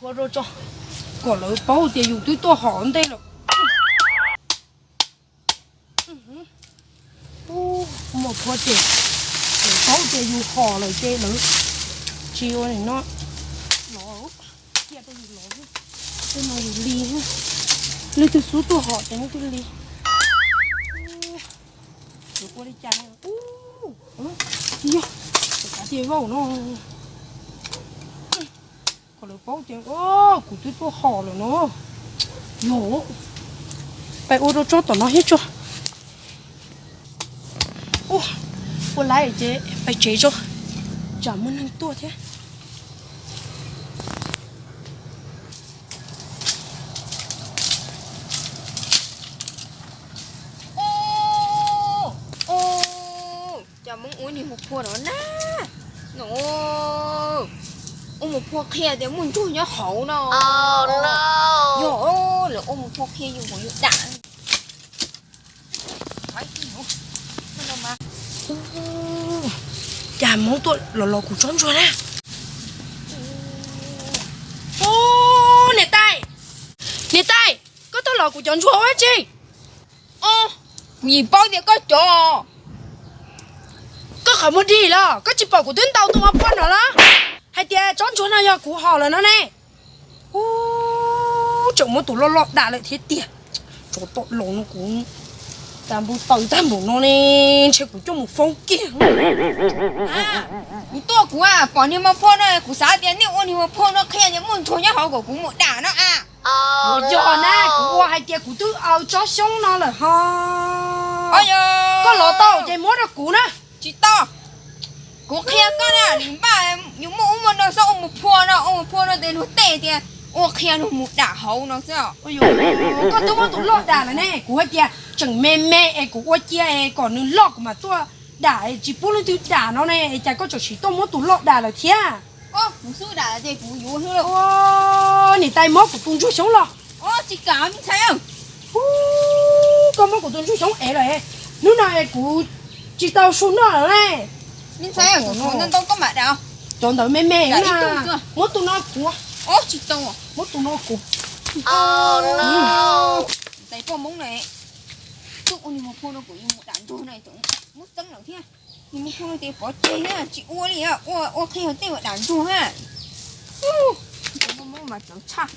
Phua rau tso, kom lawv paub tias yus twb tuaj hom ntej lawm. Mus phua ces lawv paub tias yus hom lawm ces lawv tsis ua no, los cia rau yus los, tej no yus li. Leej twg xub tuaj hom ces leej twg li. Lawv ua li cas no? Yog, lawv kav tias vauj no, kom lawv paub tias kuv twb tuaj hom lawm no. Yog, pais ua rau tsob tom no thiab tso. Ua laiv ces pais tsev tso, tsam muaj neeg tuaj thiab. Cas Hmoob ua niag mus phua no na? No, ua mus phua qhia tias muaj ntsuag nyob hauv no. Yog, lawv ua mus phua qhia yus hauv yus dam. Cas Hmoob tuaj los los kuv tsob ntsuag na? Ub, niam tais, niam tais, koj tuaj los kuv cov ntsuag ua tsi? Kuv yeej paub tias koj cov. Koj qhov muag dig los koj tsis pom kuv twb ntaus tus mos phua no los hais tias tsob ntsuag no yog kuv hom lawm no ne. Ub, tseem muab tus loj loj dam lawm thiab tiag. Tsov tom los no kuv tas npau taws tag npaum no ne, ntshe kuv coj mus foob kiag. Kuv tuaj kuv pom niag mos phua no kuv xav tias nej ua niag mos phua no qhia tias muaj ntsuag nyob hauv kom kuv mus dam no a. Yog na, kuv ua hais tias kuv twb aws tsob xyoob no lawm ho. Koj los tau ces muab rau kuv na. Tsis tau. Kuv qhia koj na, npaj yus muaj ub muaj no txhob ua mus phua no, ua mus phua no tes luag tej tias ua qhia luag mus dam hauv no xwb. Koj twb muab tus loj dam lawm ne, kuv hais tias tseem me me es kuv ua cia es kom nws loj kuv mam tuaj dam, tsis pub leej twg dam no ne, es cas koj tseem sim tuaj muab tus loj dam lawm thiab? Niam tais, muab kuv tus ntsuag xyoob los. Koj muab kuv tus ntsuag xyoob ev lawm, hnub no es kuv tsis tau su noj lawm ne. Cov ntawd me me na, muab tus no kuv. Muab tus no kuv. Tais poj Hmoob na, tuaj ua niag mos phua no kuv yuav mus dam ntsuag no, muab txeeb lawm thiab. Niag mos phua no ces pov tseg thiab tsis ua li, ua ua qhia tej ua dam ntsuag na. Tais poj Hmoob mas txawv tshaj.